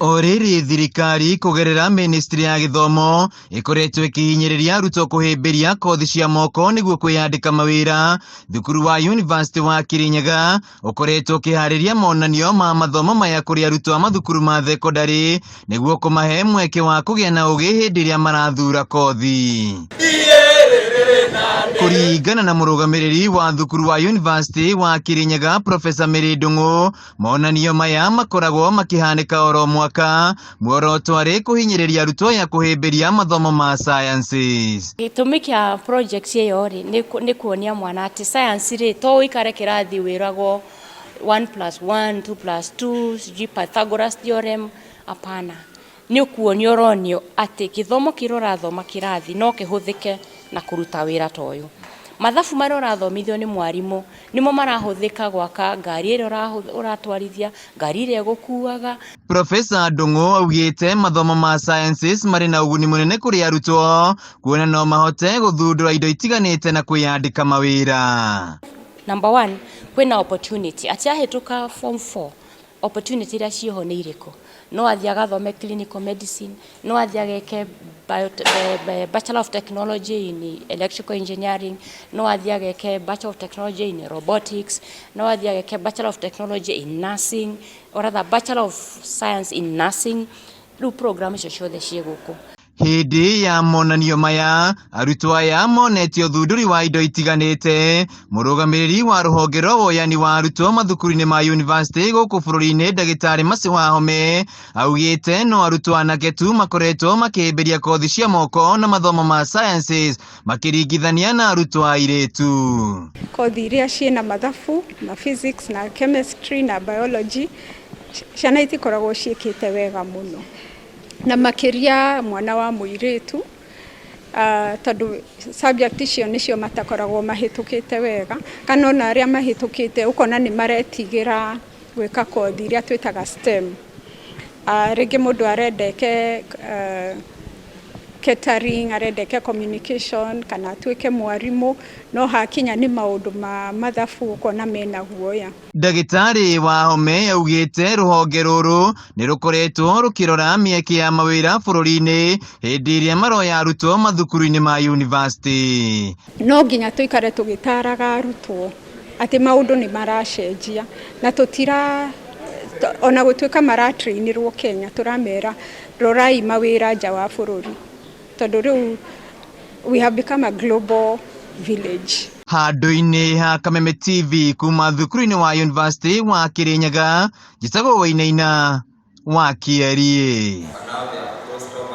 O rĩrĩ thirikari kũgerera ministry ya gĩthomo ĩkoretwo ĩkĩhinyĩrĩria arutwo kũhĩmbĩria kothi cia moko nĩguo kwĩyandĩka mawĩra, thukuru wa University wa Kirinyaga ũkoretwo ũkĩharĩria monanio ma mathomo maya kũrĩ arutwo a mathukuru ma thekondarĩ nĩguo kũmahe mweke wa kũgĩa na ũgĩ hĩndĩ ĩrĩa marathura kothi. Kũringana na mũrũgamĩrĩri wa thukuru wa University wa Kirinyaga Professor Mary Ndung'u, Monanio maya makoragwo makĩhanĩka oro mwaka, muoroto arĩ kũhinyĩrĩria arutwo aya kũhĩmbĩria mathomo ma sciences. Gĩtũmi kĩa project ĩyo rĩ, nĩ kuonia mwana atĩ science rĩ, to ũikare kĩrathi wĩragwo 1 plus 1, 2 plus 2, sijui Pythagoras theorem, hapana. Nĩ ũkuonio ũronio atĩ gĩthomo kĩrĩa ũrathoma kĩrathi no kĩhũthĩke na kũruta wĩra ta ũyũ. Mathabu marĩa ũrathomithio nĩ mwarimũ nĩmo marahũthĩka gwaka ngari ĩrĩa ũratwarithia, ngari ĩrĩa ĩgũkuaga. Professor Ndung'u augĩte mathomo ma sciences marĩ na ũguni mũnene kũrĩ arutwo kuona no mahote gũthundũra indo itiganĩte na kwĩyandĩka mawĩra. Number one, kwĩna opportunity atĩ ahĩtũka form 4 opportunity iria ciĩho nĩ irĩkũ? No athiĩ agathome clinical medicine, no athiĩ ageke Bachelor of Technology in Electrical Engineering, no athiĩ ageke Bachelor of Technology in Robotics, no athiĩ ageke Bachelor of Technology in Nursing, or rather Bachelor of Science in Nursing. Rĩu program icio ciothe ciĩ gũkũ. Hĩndĩ ya monanio maya, arutwo aya monetio ũthundũri wa indo itiganĩte. Mũrũgamĩrĩri wa rũhonge rwa woyani wa arutwo mathukuru-inĩ ma yunivasĩtĩ gũkũ bũrũri-inĩ ndagĩtarĩ Mercy Wahome augĩte no arutwo anake tu makoretwo makĩhĩmbĩria kothi cia moko na mathomo ma sciences makĩringithania na arutwo a airĩtu. Kothi iria ciĩna mathabu na physics na chemistry na biology, ciana itikoragwo ciĩkĩte wega mũno. Na makĩria mwana wa mũirĩtu, tondũ subject icio nĩcio matakoragwo mahĩtũkĩte wega, kana ona arĩa mahĩtũkĩte ũkona nĩ maretigĩra gwĩka kothi iria twĩtaga STEM. Rĩngĩ mũndũ arenda eke catering, arenda eke communication kana atuĩke mwarimũ, no hakinya nĩ maũndũ ma mathabu ũkona mena guoya. Ndagĩtarĩ Wahome augĩte rũhonge rũrũ nĩ rũkoretwo rũkĩrora mĩeke ya mawĩra bũrũri-inĩ hĩndĩ ĩrĩa maroya arutwo mathukuru-inĩ ma yunivasĩtĩ. No nginya tũikare tũgĩtaraga arutwo atĩ maũndũ nĩ maracenjia na tũtira ona gũtuĩka maratrainĩrwo Kenya, tũramera rorai mawĩra nja wa bũrũri tondũ rĩu we have become a global village. Handũ-inĩ ha Kameme TV kuma thukuru-inĩ wa University wa Kirinyaga, njĩtagwo Wainaina wa Kĩeriĩ.